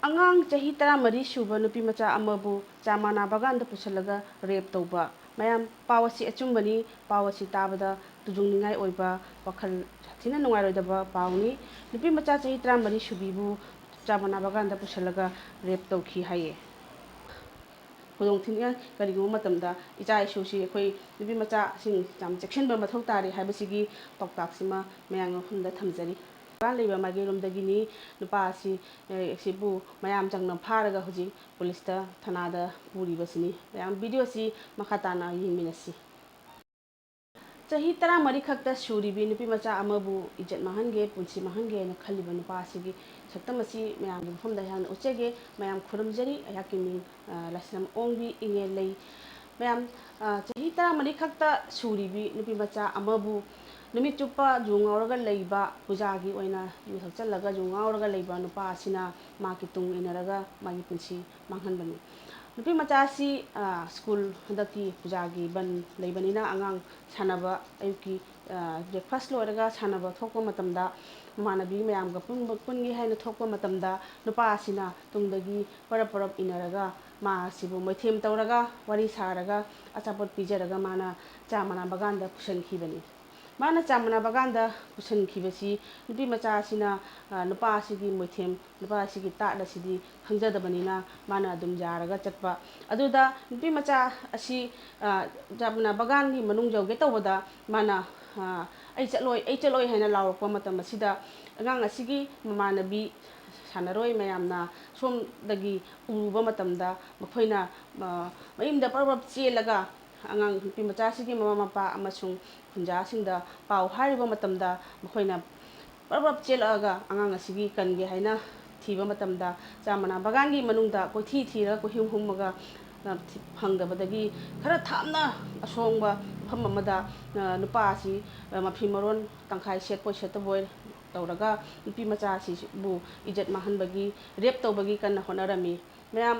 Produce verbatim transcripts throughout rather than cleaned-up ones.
ꯑꯉꯥꯡ ꯆꯍꯤ ꯇꯔꯥꯃꯔꯤ ꯁꯨꯕ ꯅꯨꯄꯤ ꯃꯆꯥ ꯑꯃꯕꯨ ꯆꯥ ꯃꯅꯥ ꯕꯒꯥꯟꯗ ꯄꯨꯁꯤꯜꯂꯒ ꯔꯦꯞ ꯇꯧꯕ꯫ ꯃꯌꯥꯝ, ꯄꯥꯎ ꯑꯁꯤ ꯑꯆꯨꯝꯕꯅꯤ꯫ ꯄꯥꯎ ꯑꯁꯤ ꯇꯥꯕꯗ ꯇꯨꯖꯨꯡꯅꯤꯡꯉꯥꯏ ꯑꯣꯏꯕ ꯋꯥꯈꯜ ꯁꯥꯊꯤꯅ ꯅꯨꯡꯉꯥꯏꯔꯣꯏꯗꯕ ꯄꯥꯎꯅꯤ꯫ ꯅꯨꯄꯤ ꯃꯆꯥ ꯆꯍꯤ ꯇꯔꯥꯃꯔꯤ ꯁꯨꯕꯤꯕꯨ ꯆꯥ ꯃꯅꯥ ꯕꯒꯥꯟꯗ ꯄꯨꯁꯤꯜꯂꯒ ꯔꯦꯞ ꯇꯧꯈꯤ ꯍꯥꯏꯌꯦ꯫ ꯈꯨꯗꯣꯡꯊꯤꯅꯤꯡꯉꯥꯏ ꯀꯔꯤꯒꯨꯝꯕ ꯃꯇꯝꯗ ꯏꯆꯥ ꯏꯁꯨꯁꯤ ꯑꯩꯈꯣꯏ ꯅꯨꯄꯤ ꯃꯆꯥꯁꯤꯡ ꯌꯥꯝ ꯆꯦꯛꯁꯤꯟꯕ ꯃꯊꯧ ꯇꯥꯔꯤ ꯍꯥꯏꯕꯁꯤꯒꯤ ꯄꯥꯎꯇꯥꯛꯁꯤꯃ ꯃꯌꯥꯝꯒꯤ ꯃꯐꯝꯗ ꯊꯝꯖꯔꯤ꯫ ꯕꯒꯥꯟ ꯂꯩꯕ ꯃꯥꯏꯀꯩꯔꯣꯝꯗꯒꯤꯅꯤ꯫ ꯅꯨꯄꯥ ꯑꯁꯤ, ꯑꯦ, ꯑꯁꯤꯕꯨ ꯃꯌꯥꯝ ꯆꯪꯅ ꯐꯥꯔꯒ ꯍꯧꯖꯤꯛ ꯄꯨꯂꯤꯁꯇ, ꯊꯅꯥꯗ ꯄꯨꯔꯤꯕꯁꯤꯅꯤ꯫ ꯃꯌꯥꯝ, ꯚꯤꯗꯤꯑꯣꯁꯤ ꯃꯈꯥ ꯇꯥꯅ ꯌꯦꯡꯃꯤꯟꯅꯁꯤ꯫ ꯆꯍꯤ ꯇꯔꯥꯃꯔꯤ ꯈꯛꯇ ꯁꯨꯔꯤꯕꯤ ꯅꯨꯄꯤ ꯃꯆꯥ ꯑꯃꯕꯨ ꯏꯖꯠ ꯃꯥꯡꯍꯟꯒꯦ, ꯄꯨꯟꯁꯤ ꯃꯥꯡꯍꯟꯒꯦ ꯍꯥꯏꯅ ꯈꯜꯂꯤꯕ ꯅꯨꯄꯥ ꯑꯁꯤꯒꯤ ꯁꯛꯇꯝ ꯑꯁꯤ ꯃꯌꯥꯝꯒꯤ ꯃꯐꯝꯗ ꯑꯩꯍꯥꯛꯅ ꯎꯠꯆꯒꯦ꯫ ꯃꯌꯥꯝ ꯈꯨꯔꯨꯝꯖꯔꯤ꯫ ꯑꯩꯍꯥꯛꯀꯤ ꯃꯤꯡ, ꯑ, ꯂꯥꯏꯁ꯭ꯔꯝ ꯑꯣꯡꯕꯤ ꯏꯉꯦꯜ ꯂꯩ꯫ ꯃꯌꯥꯝ, ꯑ, ꯆꯍꯤ ꯇꯔꯥꯃꯔꯤ ꯈꯛꯇ ꯁꯨꯔꯤꯕꯤ ꯅꯨꯄꯤ ꯃꯆꯥ ꯑꯃꯕꯨ ꯅꯨꯃꯤꯠ ꯆꯨꯞꯄ ꯌꯨ ꯉꯥꯎꯔꯒ ꯂꯩꯕ, ꯄꯨꯖꯥꯒꯤ ꯑꯣꯏꯅ ꯌꯨ ꯊꯛꯆꯜꯂꯒ ꯌꯨ ꯉꯥꯎꯔꯒ ꯂꯩꯕ ꯅꯨꯄꯥ ꯑꯁꯤꯅ ꯃꯍꯥꯛꯀꯤ ꯇꯨꯡ ꯏꯟꯅꯔꯒ ꯃꯥꯒꯤ ꯄꯨꯟꯁꯤ ꯃꯥꯡꯍꯟꯕꯅꯤ꯫ ꯅꯨꯄꯤ ꯃꯆꯥ ꯑꯁꯤ, ꯑ, ꯁ꯭ꯀꯨꯜ ꯍꯟꯗꯛꯀꯤ ꯄꯨꯖꯥꯒꯤ ꯕꯟ ꯂꯩꯕꯅꯤꯅ ꯑꯉꯥꯡ ꯁꯥꯟꯅꯕ, ꯑꯌꯨꯛꯀꯤ, ꯑ, ꯕ꯭ꯔꯦꯛꯐꯥꯁ ꯂꯣꯏꯔꯒ ꯁꯥꯟꯅꯕ ꯊꯣꯛꯄ ꯃꯇꯝꯗ, ꯃꯃꯥꯟꯅꯕꯤ ꯃꯌꯥꯝꯒ ꯄꯨꯟꯕ, ꯄꯨꯟꯒꯦ ꯍꯥꯏꯅ ꯊꯣꯛꯄ ꯃꯇꯝꯗ, ꯅꯨꯄꯥ ꯑꯁꯤꯅ ꯇꯨꯡꯗꯒꯤ ꯄꯔꯞ ꯄꯔꯞ ꯏꯟꯅꯔꯒ ꯃꯥ ꯑꯁꯤꯕꯨ ꯃꯣꯏꯊꯦꯝ ꯇꯧꯔꯒ, ꯋꯥꯔꯤ ꯁꯥꯔꯒ, ꯑꯆꯥꯄꯣꯠ ꯄꯤꯖꯔꯒ ꯃꯥꯅ ꯆꯥ ꯃꯅꯥ ꯕꯒꯥꯟꯗ ꯄꯨꯁꯤꯟꯈꯤꯕꯅꯤ꯫ ꯃꯥꯅ ꯆꯥ ꯃꯅꯥ ꯕꯒꯥꯟꯗ ꯄꯨꯁꯤꯟꯈꯤꯕꯁꯤ ꯅꯨꯄꯤ ꯃꯆꯥ ꯑꯁꯤꯅ, ꯑ, ꯅꯨꯄꯥ ꯑꯁꯤꯒꯤ ꯃꯣꯏꯊꯦꯝ, ꯅꯨꯄꯥ ꯑꯁꯤꯒꯤ ꯇꯥꯠ ꯑꯁꯤꯗꯤ ꯈꯪꯖꯗꯕꯅꯤꯅ ꯃꯥꯅ ꯑꯗꯨꯝ ꯌꯥꯔꯒ ꯆꯠꯄ꯫ ꯑꯗꯨꯗ ꯅꯨꯄꯤ ꯃꯆꯥ ꯑꯁꯤ, ꯑ, ꯆꯥ ꯃꯅꯥ ꯕꯒꯥꯟꯒꯤ ꯃꯅꯨꯡ ꯌꯧꯒꯦ ꯇꯧꯕꯗ ꯃꯥꯅ, ꯑ, "ꯑꯩ ꯆꯠꯂꯣꯏ, ꯑꯩ ꯆꯠꯂꯣꯏ" ꯍꯥꯏꯅ ꯂꯥꯎꯔꯛꯄ ꯃꯇꯝ ꯑꯁꯤꯗ ꯑꯉꯥꯡ ꯑꯁꯤꯒꯤ ꯃꯃꯥꯟꯅꯕꯤ ꯁꯥꯟꯅꯔꯣꯏ ꯃꯌꯥꯝꯅ ꯁꯣꯝꯗꯒꯤ ꯎꯔꯨꯕ ꯃꯇꯝꯗ ꯃꯈꯣꯏꯅ, ꯑ, ꯃꯌꯨꯝꯗ ꯄꯔꯞ ꯄꯔꯞ ꯆꯦꯜꯂꯒ ꯑꯉꯥꯡ ꯅꯨꯄꯤ ꯃꯆꯥꯁꯤꯒꯤ ꯃꯃꯥ ꯃꯄꯥ ꯑꯃꯁꯨꯡ ꯈꯨꯟꯖꯥꯁꯤꯡꯗ ꯄꯥꯎ ꯍꯥꯏꯔꯨꯕ ꯃꯇꯝꯗ ꯃꯈꯣꯏꯅ ꯄꯔꯞ ꯄꯔꯞ ꯆꯦꯜꯂꯛꯑꯒ ꯑꯉꯥꯡ ꯑꯁꯤꯒꯤ ꯀꯟꯒꯦ ꯍꯥꯏꯅ ꯊꯤꯕ ꯃꯇꯝꯗ ꯆꯥ ꯃꯅꯥ ꯕꯒꯥꯟꯒꯤ ꯃꯅꯨꯡꯗ ꯀꯣꯏꯊꯤ ꯊꯤꯔꯒ ꯀꯣꯏꯍꯨꯝ ꯍꯨꯝꯃꯒ, ꯑ, ꯊꯤ-, ꯐꯪꯗꯕꯗꯒꯤ ꯈꯔ ꯊꯥꯞꯅ ꯑꯁꯣꯡꯕ ꯃꯐꯝ ꯑꯃꯗ, ꯑ, ꯅꯨꯄꯥ ꯑꯁꯤ, ꯑ, ꯃꯐꯤ ꯃꯔꯣꯟ ꯇꯪꯈꯥꯏ ꯁꯦꯠꯄꯣꯏ ꯁꯦꯠꯇꯕꯣꯏ ꯇꯧꯔꯒ ꯅꯨꯄꯤ ꯃꯆꯥ ꯑꯁꯤꯕꯨ ꯏꯖꯠ ꯃꯥꯡꯍꯟꯕꯒꯤ, ꯔꯦꯞ ꯇꯧꯕꯒꯤ ꯀꯟꯅ ꯍꯣꯠꯅꯔꯝꯃꯤ꯫ ꯃꯌꯥꯝ,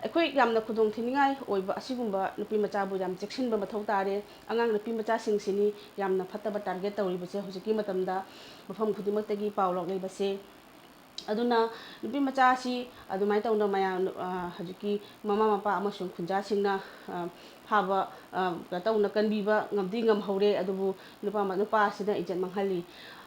ꯑꯩꯈꯣꯏ ꯌꯥꯝꯅ ꯈꯨꯗꯣꯡ ꯊꯤꯅꯤꯡꯉꯥꯏ ꯑꯣꯏꯕ ꯑꯁꯤꯒꯨꯝꯕ ꯅꯨꯄꯤ ꯃꯆꯥꯕꯨ ꯌꯥꯝ ꯆꯦꯛꯁꯤꯟꯕ ꯃꯊꯧ ꯇꯥꯔꯦ꯫ ꯑꯉꯥꯡ ꯅꯨꯄꯤ ꯃꯆꯥꯁꯤꯡꯁꯤꯅꯤ ꯌꯥꯝꯅ ꯐꯠꯇꯕ ꯇꯥꯔꯒꯦꯠ ꯇꯧꯔꯤꯕꯁꯦ ꯍꯧꯖꯤꯛꯀꯤ ꯃꯇꯝꯗ ꯃꯐꯝ ꯈꯨꯗꯤꯡꯃꯛꯇꯒꯤ ꯄꯥꯎ ꯂꯧꯔꯛꯂꯤꯕꯁꯦ꯫ ꯑꯗꯨꯅ ꯅꯨꯄꯤ ꯃꯆꯥ ꯑꯁꯤ ꯑꯗꯨꯃꯥꯏꯅ ꯇꯧꯅ ꯃꯌꯥꯝ, ꯑ, ꯍꯧꯖꯤꯛꯀꯤ ꯃꯃꯥ ꯃꯄꯥ ꯑꯃꯁꯨꯡ ꯈꯨꯟꯖꯥꯁꯤꯡꯅ, ꯑ, ꯐꯥꯕ, ꯑ, ꯀꯩꯅꯣ ꯇꯧꯅ ꯀꯟꯕꯤꯕ ꯉꯝꯗꯤ ꯉꯝꯍꯧꯔꯦ, ꯑꯗꯨꯕꯨ ꯅꯨꯄꯥ ꯃ-, ꯅꯨꯄꯥ ꯑꯁꯤꯅ ꯏꯖꯠ ꯃꯥꯡꯍꯜꯂꯤ,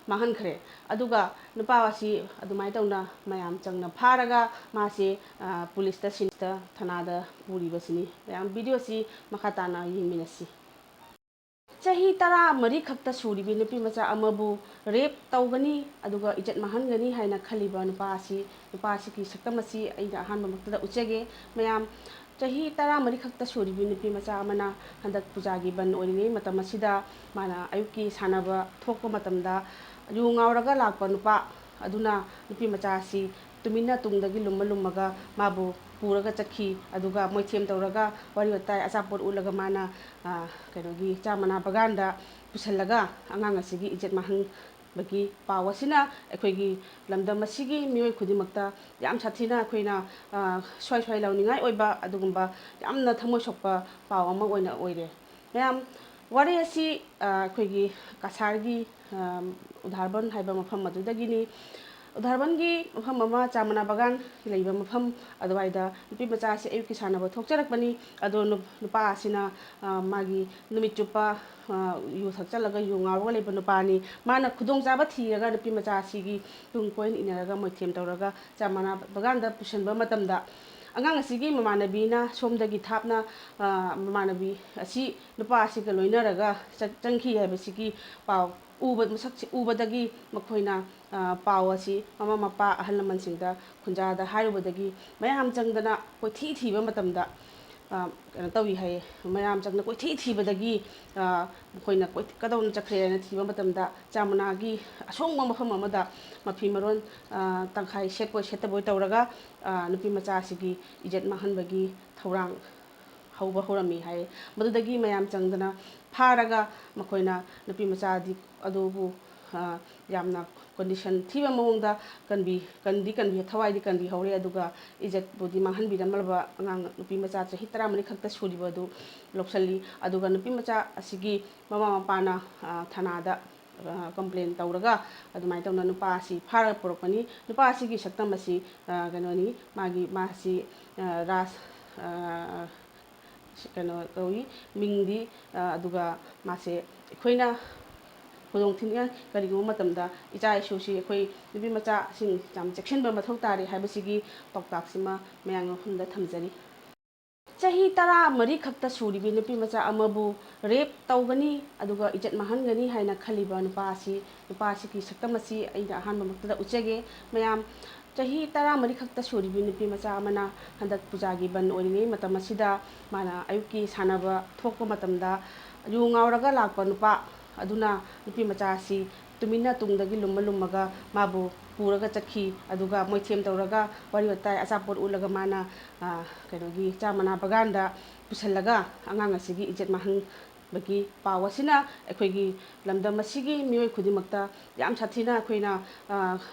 ꯃꯥꯡꯍꯟꯈ꯭ꯔꯦ꯫ ꯑꯗꯨꯒ ꯅꯨꯄꯥ ꯑꯁꯤ ꯑꯗꯨꯃꯥꯏꯅ ꯇꯧꯅ ꯃꯌꯥꯝ ꯆꯪꯅ ꯐꯥꯔꯒ ꯃꯥꯁꯦ, ꯑ, ꯄꯨꯂꯤꯁꯇ ꯁꯤꯟꯁꯇ ꯊꯅꯥꯗ ꯄꯨꯔꯤꯕꯁꯤꯅꯤ꯫ ꯃꯌꯥꯝ ꯚꯤꯗꯤꯑꯣꯁꯤ ꯃꯈꯥ ꯇꯥꯅ ꯌꯦꯡꯃꯤꯟꯅꯁꯤ꯫ ꯆꯍꯤ ꯇꯔꯥꯃꯔꯤ ꯈꯛꯇ ꯁꯨꯔꯤꯕꯤ ꯅꯨꯄꯤ ꯃꯆꯥ ꯑꯃꯕꯨ ꯔꯦꯞ ꯇꯧꯒꯅꯤ ꯑꯗꯨꯒ ꯏꯖꯠ ꯃꯥꯡꯍꯟꯒꯅꯤ ꯍꯥꯏꯅ ꯈꯜꯂꯤꯕ ꯅꯨꯄꯥ ꯑꯁꯤ, ꯅꯨꯄꯥ ꯑꯁꯤꯒꯤ ꯁꯛꯇꯝ ꯑꯁꯤ ꯑꯩꯅ ꯑꯍꯥꯟꯕꯃꯛꯇꯗ ꯎꯠꯆꯒꯦ꯫ ꯃꯌꯥꯝ, ꯆꯍꯤ ꯇꯔꯥꯃꯔꯤ ꯈꯛꯇ ꯁꯨꯔꯤꯕꯤ ꯅꯨꯄꯤ ꯃꯆꯥ ꯑꯃꯅ ꯍꯟꯗꯛ ꯄꯨꯖꯥꯒꯤ ꯕꯟ ꯑꯣꯏꯔꯤꯉꯩ ꯃꯇꯝ ꯑꯁꯤꯗ ꯃꯥꯅ ꯑꯌꯨꯛꯀꯤ ꯁꯥꯟꯅꯕ ꯊꯣꯛꯄ ꯃꯇꯝꯗ ꯌꯨ ꯉꯥꯎꯔꯒ ꯂꯥꯛꯄ ꯅꯨꯄꯥ ꯑꯗꯨꯅ ꯅꯨꯄꯤ ꯃꯆꯥ ꯑꯁꯤ ꯇꯨꯃꯤꯟꯅ ꯇꯨꯡꯗꯒꯤ ꯂꯨꯝꯃ ꯂꯨꯝꯃꯒ ꯃꯥꯕꯨ ꯄꯨꯔꯒ ꯆꯠꯈꯤ꯫ ꯑꯗꯨꯒ ꯃꯣꯏꯊꯦꯝ ꯇꯧꯔꯒ ꯋꯥꯔꯤ ꯋꯥꯇꯥꯏ ꯑꯆꯥꯄꯣꯠ ꯎꯠꯂꯒ ꯃꯥꯅ, ꯑ, ꯀꯩꯅꯣꯒꯤ ꯆꯥ ꯃꯅꯥ ꯕꯒꯥꯟꯗ ꯄꯨꯁꯜꯂꯒ ꯑꯉꯥꯡ ꯑꯁꯤꯒꯤ ꯏꯖꯠ ꯃꯥꯡꯍꯟꯕꯒꯤ ꯄꯥꯎ ꯑꯁꯤꯅ ꯑꯩꯈꯣꯏꯒꯤ ꯂꯝꯗꯝ ꯑꯁꯤꯒꯤ ꯃꯤꯑꯣꯏ ꯈꯨꯗꯤꯡꯃꯛꯇ ꯌꯥꯝ ꯁꯥꯊꯤꯅ ꯑꯩꯈꯣꯏꯅ, ꯑ, ꯁ꯭ꯋꯥꯏ ꯁ꯭ꯋꯥꯏ ꯂꯥꯎꯅꯤꯡꯉꯥꯏ ꯑꯣꯏꯕ ꯑꯗꯨꯒꯨꯝꯕ ꯌꯥꯝꯅ ꯊꯃꯣꯏ ꯁꯣꯛꯄ ꯄꯥꯎ ꯑꯃ ꯑꯣꯏꯅ ꯑꯣꯏꯔꯦ꯫ ꯃꯌꯥꯝ, ꯋꯥꯔꯤ ꯑꯁꯤ, ꯑ, ꯑꯩꯈꯣꯏꯒꯤ ꯀꯁꯥꯔꯒꯤ, ꯑ, ꯎꯗꯥꯔꯕꯟ ꯍꯥꯏꯕ ꯃꯐꯝ ꯑꯗꯨꯗꯒꯤꯅꯤ꯫ ꯎꯗꯥꯔꯕꯟꯒꯤ ꯃꯐꯝ ꯑꯃ ꯆꯥ ꯃꯅꯥ ꯕꯒꯥꯟ ꯂꯩꯕ ꯃꯐꯝ ꯑꯗꯨꯋꯥꯏꯗ ꯅꯨꯄꯤ ꯃꯆꯥ ꯑꯁꯤ ꯑꯌꯨꯛꯀꯤ ꯁꯥꯟꯅꯕ ꯊꯣꯛꯆꯔꯛꯄꯅꯤ꯫ ꯑꯗꯣ ꯅꯨ-, ꯅꯨꯄꯥ ꯑꯁꯤꯅ, ꯑ, ꯃꯥꯒꯤ ꯅꯨꯃꯤꯠ ꯆꯨꯞꯄ, ꯑ, ꯌꯨ ꯊꯛꯆꯜꯂꯒ ꯌꯨ ꯉꯥꯎꯔꯒ ꯂꯩꯕ ꯅꯨꯄꯥꯅꯤ꯫ ꯃꯥꯅ ꯈꯨꯗꯣꯡꯆꯥꯕ ꯊꯤꯔꯒ ꯅꯨꯄꯤ ꯃꯆꯥ ꯑꯁꯤꯒꯤ ꯇꯨꯡ ꯀꯣꯏꯅ ꯏꯟꯅꯔꯒ ꯃꯣꯏꯊꯦꯝ ꯇꯧꯔꯒ ꯆꯥ ꯃꯅꯥ ꯕꯒꯥꯟꯗ ꯄꯨꯁꯤꯟꯕ ꯃꯇꯝꯗ ꯑꯉꯥꯡ ꯑꯁꯤꯒꯤ ꯃꯃꯥꯟꯅꯕꯤꯅ ꯁꯣꯝꯗꯒꯤ ꯊꯥꯞꯅ, ꯑ, ꯃꯃꯥꯟꯅꯕꯤ ꯑꯁꯤ ꯅꯨꯄꯥ ꯑꯁꯤꯒ ꯂꯣꯏꯅꯔꯒ ꯆꯠ-, ꯆꯪꯈꯤ ꯍꯥꯏꯕꯁꯤꯒꯤ ꯄꯥꯎ ꯎꯕ, ꯃꯁꯛꯁꯤ ꯎꯕꯗꯒꯤ ꯃꯈꯣꯏꯅ, ꯑ, ꯄꯥꯎ ꯑꯁꯤ ꯃꯃꯥ ꯃꯄꯥ ꯑꯍꯜ ꯂꯃꯟꯁꯤꯡꯗ ꯈꯨꯟꯖꯥꯗ ꯍꯥꯏꯔꯨꯕꯗꯒꯤ ꯃꯌꯥꯝ ꯆꯪꯗꯅ ꯀꯣꯏꯊꯤ ꯊꯤꯕ ꯃꯇꯝꯗ, ꯑ, ꯀꯩꯅꯣ ꯇꯧꯏ ꯍꯥꯏꯌꯦ꯫ ꯃꯌꯥꯝ ꯆꯪꯗꯅ ꯀꯣꯏꯊꯤ ꯊꯤꯕꯗꯒꯤ, ꯑ, ꯃꯈꯣꯏꯅ ꯀꯣꯏ-, ꯀꯗꯣꯝ ꯆꯠꯈ꯭ꯔꯦꯅ ꯊꯤꯕ ꯃꯇꯝꯗ ꯆꯥ ꯃꯅꯥꯒꯤ ꯑꯁꯣꯡꯕ ꯃꯐꯝ ꯑꯃꯗ ꯃꯐꯤ ꯃꯔꯣꯟ, ꯑ, ꯇꯪꯈꯥꯏ ꯁꯦꯠꯄꯣꯏ ꯁꯦꯠꯇꯕꯣꯏ ꯇꯧꯔꯒ, ꯑ, ꯅꯨꯄꯤ ꯃꯆꯥ ꯑꯁꯤꯒꯤ ꯏꯖꯠ ꯃꯥꯡꯍꯟꯕꯒꯤ ꯊꯧꯔꯥꯡ ꯍꯧꯕ ꯍꯧꯔꯝꯃꯤ ꯍꯥꯏ꯫ ꯃꯗꯨꯗꯒꯤ ꯃꯌꯥꯝ ꯆꯪꯗꯅ ꯐꯥꯔꯒ ꯃꯈꯣꯏꯅ ꯅꯨꯄꯤ ꯃꯆꯥꯗꯤ ꯑꯗꯨꯕꯨ, ꯑ, ꯌꯥꯝꯅ ꯀꯣꯟꯗꯤꯁꯟ ꯊꯤꯕ ꯃꯑꯣꯡꯗ ꯀꯟꯕꯤ-, ꯀꯟꯗꯤ ꯀꯟꯕꯤ-, ꯊꯋꯥꯏꯗꯤ ꯀꯟꯕꯤꯍꯧꯔꯦ, ꯑꯗꯨꯒ ꯏꯖꯠꯄꯨꯗꯤ ꯃꯥꯡꯍꯟꯕꯤꯔꯝꯂꯕ ꯑꯉꯥꯡ ꯅꯨꯄꯤ ꯃꯆꯥ ꯆꯍꯤ ꯇꯔꯥꯃꯔꯤ ꯈꯛꯇ ꯁꯨꯔꯤꯕ ꯑꯗꯨ ꯂꯧꯁꯤꯜꯂꯤ꯫ ꯑꯗꯨꯒ ꯅꯨꯄꯤ ꯃꯆꯥ ꯑꯁꯤꯒꯤ ꯃꯃꯥ ꯃꯄꯥꯅ, ꯑ, ꯊꯅꯥꯗ ꯀꯝꯄ꯭ꯂꯦꯟ ꯇꯧꯔꯒ ꯑꯗꯨꯃꯥꯏꯅ ꯇꯧꯅ ꯅꯨꯄꯥ ꯑꯁꯤ ꯐꯥꯔꯒ ꯄꯨꯔꯛꯄꯅꯤ꯫ ꯅꯨꯄꯥ ꯑꯁꯤꯒꯤ ꯁꯛꯇꯝ ꯑꯁꯤ ꯀꯩꯅꯣꯅꯤ, ꯃꯥꯒꯤ ꯃꯥꯁꯤ ꯔꯥꯁ ꯀꯩꯅꯣ ꯇꯧꯏ, ꯃꯤꯡꯗꯤ꯫ ꯑꯗꯨꯒ ꯃꯥꯁꯦ ꯑꯩꯈꯣꯏꯅ ꯈꯨꯗꯣꯡ ꯊꯤꯅꯤꯡꯉꯥꯏ ꯀꯔꯤꯒꯨꯝꯕ ꯃꯇꯝꯗ ꯏꯆꯥ ꯏꯁꯨꯁꯤ ꯑꯩꯈꯣꯏ ꯅꯨꯄꯤ ꯃꯆꯥꯁꯤꯡ ꯌꯥꯝ ꯆꯦꯛꯁꯤꯟꯕ ꯃꯊꯧ ꯇꯥꯔꯤ ꯍꯥꯏꯕꯁꯤꯒꯤ ꯄꯥꯎꯇꯥꯛꯁꯤꯃ ꯃꯌꯥꯝꯒꯤ ꯃꯐꯝꯗ ꯊꯝꯖꯔꯤ꯫ ꯆꯍꯤ ꯇꯔꯥ ꯃꯔꯤ ꯈꯛꯇ ꯁꯨꯔꯤꯕꯤ ꯅꯨꯄꯤ ꯃꯆꯥ ꯑꯃꯕꯨ ꯔꯦꯞ ꯇꯧꯒꯅꯤ ꯑꯗꯨꯒ ꯏꯖꯠ ꯃꯥꯡꯍꯟꯒꯅꯤ ꯍꯥꯏꯅ ꯈꯜꯂꯤꯕ ꯅꯨꯄꯥ ꯑꯁꯤ, ꯅꯨꯄꯥ ꯑꯁꯤꯒꯤ ꯁꯛꯇꯝ ꯑꯁꯤ ꯑꯩꯅ ꯑꯍꯥꯟꯕꯃꯛꯇꯗ ꯎꯠꯆꯒꯦ꯫ ꯃꯌꯥꯝ, ꯆꯍꯤ ꯇꯔꯥ ꯃꯔꯤ ꯈꯛꯇ ꯁꯨꯔꯤꯕꯤ ꯅꯨꯄꯤ ꯃꯆꯥ ꯑꯃꯅ ꯍꯟꯗꯛ ꯄꯨꯖꯥꯒꯤ ꯕꯟ ꯑꯣꯏꯔꯤꯉꯩ ꯃꯇꯝ ꯑꯁꯤꯗ ꯃꯥꯅ ꯑꯌꯨꯛꯀꯤ ꯁꯥꯟꯅꯕ ꯊꯣꯛꯄ ꯃꯇꯝꯗ ꯌꯨ ꯉꯥꯎꯔꯒ ꯂꯥꯛꯄ ꯅꯨꯄꯥ ꯑꯗꯨꯅ ꯅꯨꯄꯤ ꯃꯆꯥ ꯑꯁꯤ ꯇꯨꯃꯤꯟꯅ ꯇꯨꯡꯗꯒꯤ ꯂꯨꯝꯃ ꯂꯨꯝꯃꯒ ꯃꯥꯕꯨ ꯄꯨꯔꯒ ꯆꯠꯈꯤ꯫ ꯑꯗꯨꯒ ꯃꯣꯏꯊꯦꯝ ꯇꯧꯔꯒ ꯋꯥꯔꯤ ꯋꯥꯇꯥꯏ ꯑꯆꯥꯄꯣꯠ ꯎꯠꯂꯒ ꯃꯥꯅ ꯀꯩꯅꯣꯒꯤ ꯆꯥ ꯃꯅꯥ ꯕꯒꯥꯟꯗ ꯄꯨꯁꯤꯜꯂꯒ ꯑꯉꯥꯡ ꯑꯁꯤꯒꯤ ꯏꯖꯠ ꯃꯥꯡꯍꯟꯕꯒꯤ ꯄꯥꯎ ꯑꯁꯤꯅ ꯑꯩꯈꯣꯏꯒꯤ ꯂꯝꯗꯝ ꯑꯁꯤꯒꯤ ꯃꯤꯑꯣꯏ ꯈꯨꯗꯤꯡꯃꯛꯇ ꯌꯥꯝ ꯁꯥꯊꯤꯅ ꯑꯩꯈꯣꯏꯅ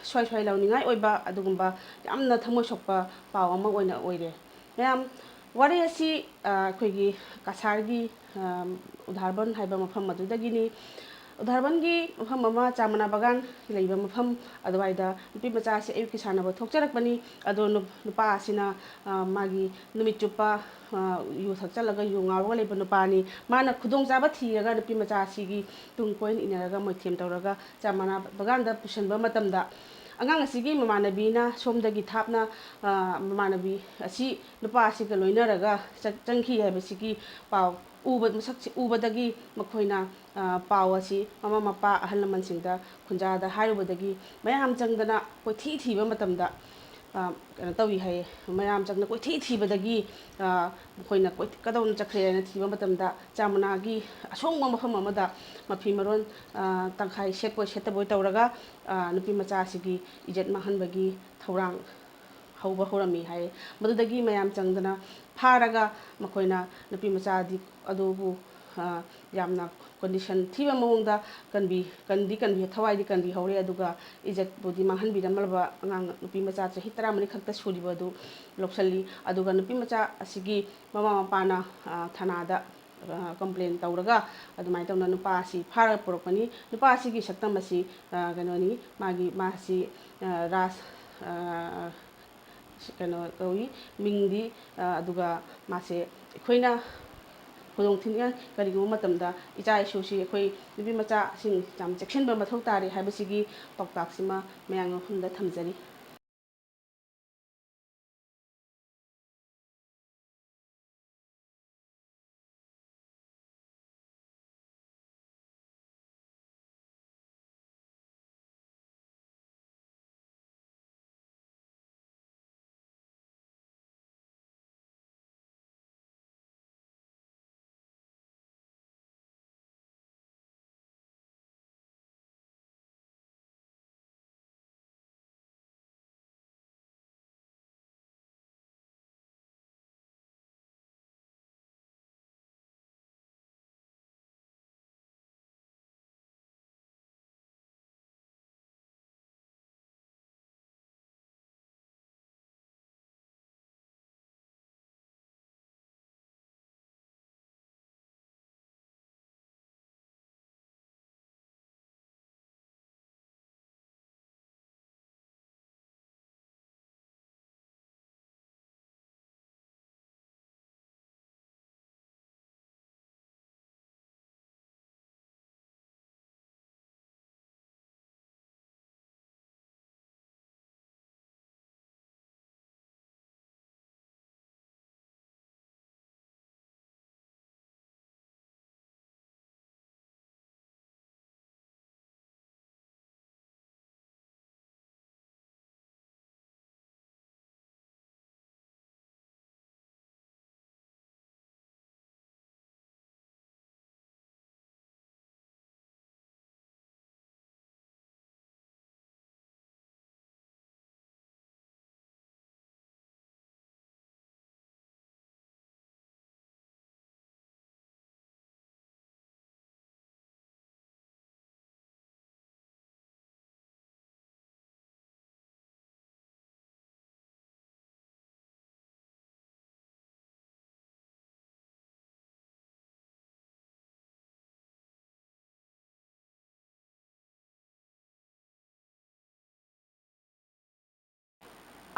ꯁ꯭ꯋꯥꯏ ꯁ꯭ꯋꯥꯏ ꯂꯥꯎꯅꯤꯡꯉꯥꯏ ꯑꯣꯏꯕ ꯑꯗꯨꯒꯨꯝꯕ ꯌꯥꯝꯅ ꯊꯃꯣꯏ ꯁꯣꯛꯄ ꯄꯥꯎ ꯑꯃ ꯑꯣꯏꯅ ꯑꯣꯏꯔꯦ꯫ ꯃꯌꯥꯝ, ꯋꯥꯔꯤ ꯑꯁꯤ ꯑꯩꯈꯣꯏꯒꯤ ꯀꯁꯥꯔꯒꯤ ꯎꯙꯥꯔꯕꯟ ꯍꯥꯏꯕ ꯃꯐꯝ ꯑꯗꯨꯗꯒꯤꯅꯤ꯫ ꯎꯙꯥꯔꯕꯟꯒꯤ ꯃꯐꯝ ꯑꯃ ꯆꯥ ꯃꯅꯥ ꯕꯒꯥꯟ ꯂꯩꯕ ꯃꯐꯝ ꯑꯗꯨꯋꯥꯏꯗ ꯅꯨꯄꯤ ꯃꯆꯥ ꯑꯁꯤ ꯑꯌꯨꯛꯀꯤ ꯁꯥꯟꯅꯕ ꯊꯣꯛꯆꯔꯛꯄꯅꯤ꯫ ꯑꯗꯣ ꯅꯨꯄꯥ ꯑꯁꯤꯅ ꯃꯥꯒꯤ ꯅꯨꯃꯤꯠ ꯆꯨꯞꯄ ꯌꯨ ꯊꯛꯆꯜꯂꯒ ꯌꯨ ꯉꯥꯎꯔꯒ ꯂꯩꯕ ꯅꯨꯄꯥꯅꯤ꯫ ꯃꯥꯅ ꯈꯨꯗꯣꯡꯆꯥꯕ ꯊꯤꯔꯒ ꯅꯨꯄꯤ ꯃꯆꯥ ꯑꯁꯤꯒꯤ ꯇꯨꯡ ꯀꯣꯏꯅ ꯏꯟꯅꯔꯒ ꯃꯣꯏꯊꯦꯝ ꯇꯧꯔꯒ ꯆꯥ ꯃꯅꯥ ꯕꯒꯥꯟꯗ ꯄꯨꯁꯤꯟꯕ ꯃꯇꯝꯗ ꯑꯉꯥꯡ ꯑꯁꯤꯒꯤ ꯃꯃꯥꯟꯅꯕꯤꯅ ꯁꯣꯝꯗꯒꯤ ꯊꯥꯞꯅ ꯃꯃꯥꯟꯅꯕꯤ ꯑꯁꯤ ꯅꯨꯄꯥ ꯑꯁꯤꯒ ꯂꯣꯏꯅꯔꯒ ꯆꯪꯈꯤ ꯍꯥꯏꯕꯁꯤꯒꯤ ꯄꯥꯎ ꯎꯕ, ꯃꯁꯛꯁꯤ ꯎꯕꯗꯒꯤ ꯃꯈꯣꯏꯅ ꯄꯥꯎ ꯑꯁꯤ ꯃꯃꯥ ꯃꯄꯥ ꯑꯍꯜ ꯂꯃꯟꯁꯤꯡꯗ ꯈꯨꯟꯖꯥꯗ ꯍꯥꯏꯔꯨꯕꯗꯒꯤ ꯃꯌꯥꯝ ꯆꯪꯗꯅ ꯀꯣꯏꯊꯤ ꯊꯤꯕ ꯃꯇꯝꯗ ꯀꯩꯅꯣ ꯇꯧꯏ ꯍꯥꯏꯌꯦ꯫ ꯃꯌꯥꯝ ꯆꯪꯗꯅ ꯀꯣꯏꯊꯤ ꯊꯤꯕꯗꯒꯤ ꯃꯈꯣꯏꯅ ꯀꯗꯧꯅ ꯆꯠꯈ꯭ꯔꯦ ꯍꯥꯏꯅ ꯊꯤꯕ ꯃꯇꯝꯗ ꯆꯥ ꯃꯅꯥꯒꯤ ꯑꯁꯣꯡꯕ ꯃꯐꯝ ꯑꯃꯗ ꯃꯐꯤ ꯃꯔꯣꯟ ꯇꯪꯈꯥꯏ ꯁꯦꯠꯄꯣꯏ ꯁꯦꯠꯇꯕꯣꯏ ꯇꯧꯔꯒ ꯅꯨꯄꯤ ꯃꯆꯥ ꯑꯁꯤꯒꯤ ꯏꯖꯠ ꯃꯥꯡꯍꯟꯕꯒꯤ ꯊꯧꯔꯥꯡ ꯍꯧꯕ ꯍꯧꯔꯝꯃꯤ ꯍꯥꯏ꯫ ꯃꯗꯨꯗꯒꯤ ꯃꯌꯥꯝ ꯆꯪꯗꯅ ꯐꯥꯔꯒ ꯃꯈꯣꯏꯅ ꯅꯨꯄꯤ ꯃꯆꯥꯗꯤ ꯑꯗꯨꯕꯨ ꯌꯥꯝꯅ ꯀꯣꯟꯗꯤꯁꯟ ꯊꯤꯕ ꯃꯑꯣꯡꯗ ꯀꯟꯕꯤ, ꯀꯟꯗꯤ ꯀꯟꯕꯤ, ꯊꯋꯥꯏꯗꯤ ꯀꯟꯕꯤꯍꯧꯔꯦ꯫ ꯑꯗꯨꯒ ꯏꯖꯠꯄꯨꯗꯤ ꯃꯥꯡꯍꯟꯕꯤꯔꯝꯂꯕ ꯑꯉꯥꯡ ꯅꯨꯄꯤ ꯃꯆꯥ ꯆꯍꯤ ꯇꯔꯥꯃꯔꯤ ꯈꯛꯇ ꯁꯨꯔꯤꯕ ꯑꯗꯨ ꯂꯧꯁꯤꯜꯂꯤ꯫ ꯑꯗꯨꯒ ꯅꯨꯄꯤ ꯃꯆꯥ ꯑꯁꯤꯒꯤ ꯃꯃꯥ ꯃꯄꯥꯅ ꯊꯥꯅꯥꯗ ꯀꯝꯄ꯭ꯂꯦꯟ ꯇꯧꯔꯒ ꯑꯗꯨꯃꯥꯏꯅ ꯇꯧꯅ ꯅꯨꯄꯥ ꯑꯁꯤ ꯐꯥꯔꯒ ꯄꯨꯔꯛꯄꯅꯤ꯫ ꯅꯨꯄꯥ ꯑꯁꯤꯒꯤ ꯁꯛꯇꯝ ꯑꯁꯤ, ꯑ, ꯀꯩꯅꯣꯅꯤ, ꯃꯥꯒꯤ, ꯃꯥꯁꯤ, ꯑ, ꯔꯥꯖ, ꯑ, ꯀꯩꯅꯣ ꯀꯧꯏ, ꯃꯤꯡꯗꯤ, ꯑ, ꯑꯗꯨꯒ ꯃꯥꯁꯦ ꯑꯩꯈꯣꯏꯅ ꯈꯨꯗꯣꯡ ꯊꯤꯅꯤꯡꯉꯥꯏ ꯀꯔꯤꯒꯨꯝꯕ ꯃꯇꯝꯗ ꯏꯆꯥ ꯏꯁꯨꯁꯤ ꯑꯩꯈꯣꯏ ꯅꯨꯄꯤ ꯃꯆꯥꯁꯤꯡ ꯌꯥꯝ ꯆꯦꯛꯁꯤꯟꯕ ꯃꯊꯧ ꯇꯥꯔꯦ ꯍꯥꯏꯕꯁꯤꯒꯤ ꯄꯥꯎꯇꯥꯛꯁꯤꯃ ꯃꯌꯥꯝꯒꯤ ꯃꯐꯝꯗ ꯊꯝꯖꯔꯤ꯫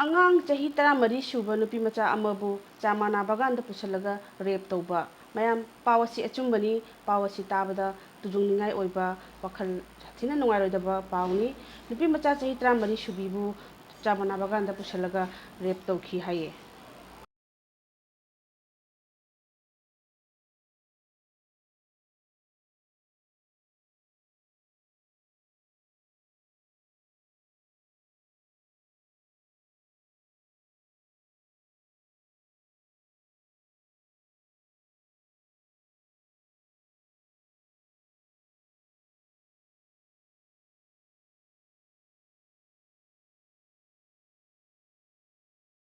ꯑꯉꯥꯡ ꯆꯍꯤ ꯇꯔꯥꯃꯔꯤ ꯁꯨꯕ ꯅꯨꯄꯤ ꯃꯆꯥ ꯑꯃꯕꯨ ꯆꯥꯃꯅꯥ ꯕꯒꯥꯟꯗ ꯄꯨꯁꯤꯜꯂꯒ ꯔꯦꯞ ꯇꯧꯕ꯫ ꯃꯌꯥꯝ, ꯄꯥꯎ ꯑꯁꯤ ꯑꯆꯨꯝꯕꯅꯤ꯫ ꯄꯥꯎ ꯑꯁꯤ ꯇꯥꯕꯗ ꯇꯨꯖꯨꯡꯅꯤꯡꯉꯥꯏ ꯑꯣꯏꯕ ꯋꯥꯈꯜ ꯁꯥꯊꯤꯅ ꯅꯨꯡꯉꯥꯏꯔꯣꯏꯗꯕ ꯄꯥꯎꯅꯤ꯫ ꯅꯨꯄꯤ ꯃꯆꯥ ꯆꯍꯤ ꯇꯔꯥꯃꯔꯤ ꯁꯨꯕꯤꯕꯨ ꯆꯥꯃꯅꯥ ꯕꯒꯥꯟꯗ ꯄꯨꯁꯤꯜꯂꯒ ꯔꯦꯞ ꯇꯧꯈꯤ ꯍꯥꯏꯌꯦ꯫